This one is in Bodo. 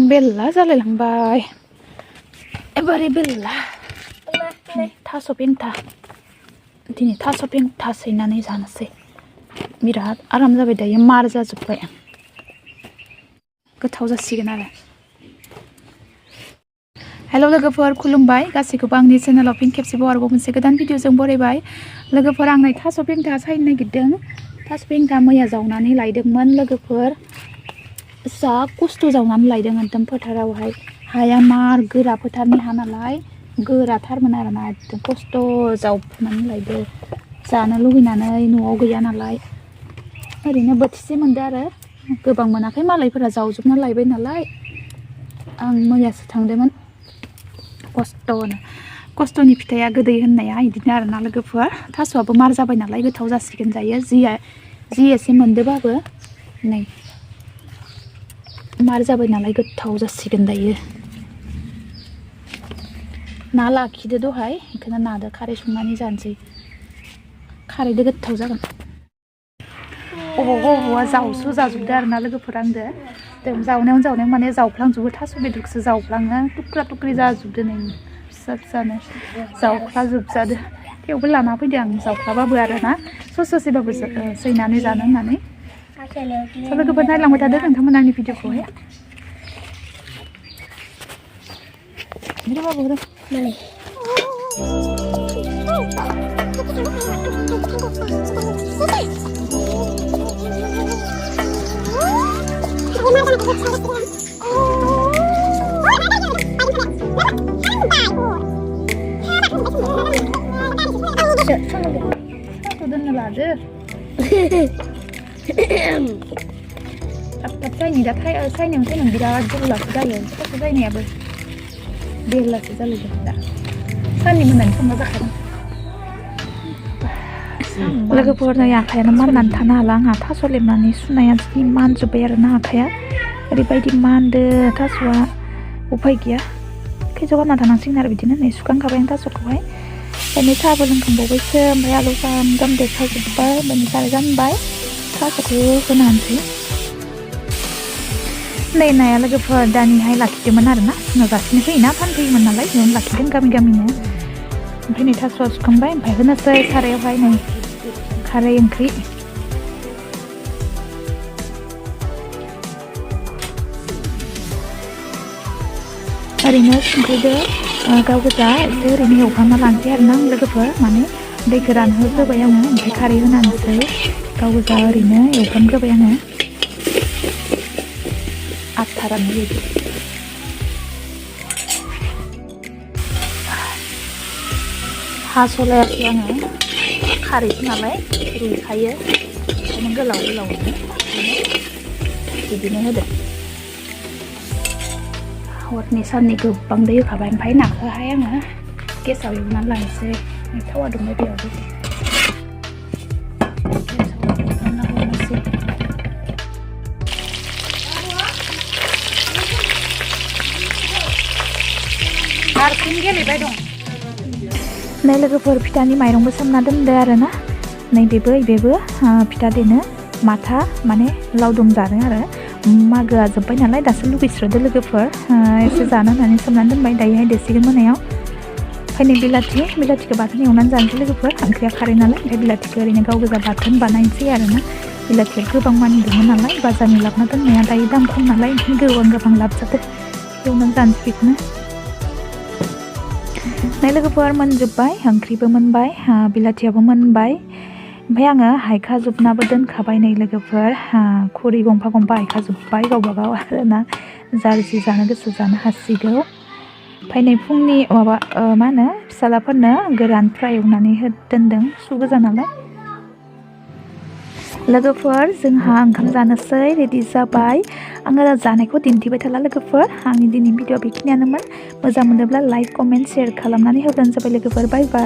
बेल्ला जालायलांबाय एबारे बेल्ला थास' पेंथा दिनै थास' पेंथा सैनानै जानोसै बिराद आराम जाबाय दायो मार जाजोब्बाय गोथाव जासिगोन आरो हेल' लोगोफोर खुलुमबाय गासैखौबो आंनि चेनेलाव फिन खेबसेबाव आरोबाव मोनसे गोदान भिडिअजों बरायबाय लोगोफोर आं नै थास' पेंथा सायनो नागिरदों थास' पेंथा मैया जावनानै लायदोंमोन लोगोफोर जा खस्थ' जावनानै लायदों एकदम फोथारावहाय हाया मार गोरा फोथारनि हा नालाय गोराथारमोन आरोना एकदम खस्थ' जावनानै लायदो जानो लुगैनानै न'आव गैया नालाय ओरैनो बोथिसे मोनदो आरो गोबां मोनाखै मालायफोरा जावजोबना लायबाय नालाय आं मैयासो थांदोंमोन खस्थ'नि फिथाइया गोदै होननाया बिदिनो आरोना लोगोफोर थास'आबो मार जाबाय नालाय गोथाव जासिगोन जायो जि एसे मोनदोबाबो नै मार जाबाय नालाय गोथाव जासिगोन दायो ना लाखिदो दहाय बेखौनो नादो खारै संनानै जानोसै खारैदो गोथाव जागोन अबावबा जावसो जाजोबदो आरोना लोगोफोर आंदो जावनायाव माने जावफ्लांजोबो थास' बेदरखौसो जावफ्लाङो थुख्रा थुख्रि जाजोबदो नै फिसा फिसानो जावख्लाजोबजादो थेवबो लाना फैदो आं जावख्लाबाबो आरोना ससेबाबो सैनानै जानो होननानै लोगोफोर नायलांबाय थादो नोंथांमोन आंनि भिडिअखौहाय दोननो लादो थाब जायनि दा सायनायाव बिराद गोलावसो जायो थास' सायनायाबो बेलासो जालायदों दा साननि मोनानि संना जाखादों लोगोफोर नै आखायानो माननानै थानो हाला आंहा थास' लेमनानै सुनाया जि मानजोब्बाय आरोना आखाया ओरैबायदि मानदो थास'आ उफाय गैया खैजौ गानना थानांसिगोन आरो बिदिनो नै सुखांखाबाय आं थास'खौहाय ओमफ्राय साहाबो लोंखांबावबायसो ओमफ्राय आलु गामदे साजोब्बाय ओमफ्राय साराय जानबाय थास'खौ होना होनोसै नै नाया लोगोफोर दानिहाय लाखिदोंमोन आरोना जोंनाव जासिनो फैयोना फानफैयोमोन नालाय बेयावनो लाखिदों गामिनो ओमफ्राय नै थास'आ सुखांबाय ओमफ्राय होनोसै सारायावहाय नै खारै ओंख्रि ओरैनो संख्रिदो गाव गोजा एसे ओरैनो एवफ्रामना लानोसै आरोना लोगोफोर माने दैखौ रानहोग्रोबाय आङो ओमफ्राय खारै होनानैसै गाव गोजा ओरैनो एवफ्रामग्रोबाय आङो आथा राननाय बायदि हास'लायाखै आङो खारैसो नालाय रुइखायो ओंखायनो गोलाव बिदिनो होदो हरनि साननि गोबां दै होखाबाय ओमफ्राय नाखौहाय आङो गेसाव एवनानै लानोसै थावा दुंबाय बेयावबो हारसिं गेलेबाय दं नै लोगोफोर फिथानि माइरंबो सोमना दोनदो आरोना नै बेबो फिथा देनो माथा माने लावदुम जानो आरो मागोआ जोब्बाय नालाय दासो लुगैस्रोदो लोगोफोर एसे जानो होननानै सोमनानै दोनबाय दायोहाय देसिगोन मोनायाव ओमफ्राय नै बिलाथिखौ बाथोन एवनानै जानोसै लोगोफोर ओंख्रिया खारै नालाय ओमफ्राय बिलाथिखौ ओरैनो गाव गोजा बाथोन बानायनोसै आरोना बिलाथिया गोबां मानि दंमोन नालाय बाजारनि लाबोना दोननाया दायो दाम खम नालाय ओंखायनो गोबां लाब जादो एवनानै जानोसै बेखौनो नै लोगोफोर मोनजोब्बाय ओंख्रिबो मोनबाय बिलाथियाबो मोनबाय ओमफ्राय आङो हायखाजोबनाबो दोनखाबाय नै लोगोफोर खुरै गंफा हायखाजोब्बाय गावबागाव आरोना जार जि जानो गोसो जानो हासिगौ ओमफ्राय नै फुंनि माबा मा होनो फिसालाफोरनो गोरान फ्राय एवनानै दोनदों सु गोजा नालाय लोगोफोर जोंहा ओंखाम जानोसै रेडि जाबाय आङो जानायखौ दिन्थिबाय थाला लोगोफोर आंनि दिनैनि भिडिअ बेखिनियानोमोन मोजां मोनोब्ला लाइक कमेन्ट शेयार खालामनानै होब्लानो जाबाय लोगोफोर बाय बाय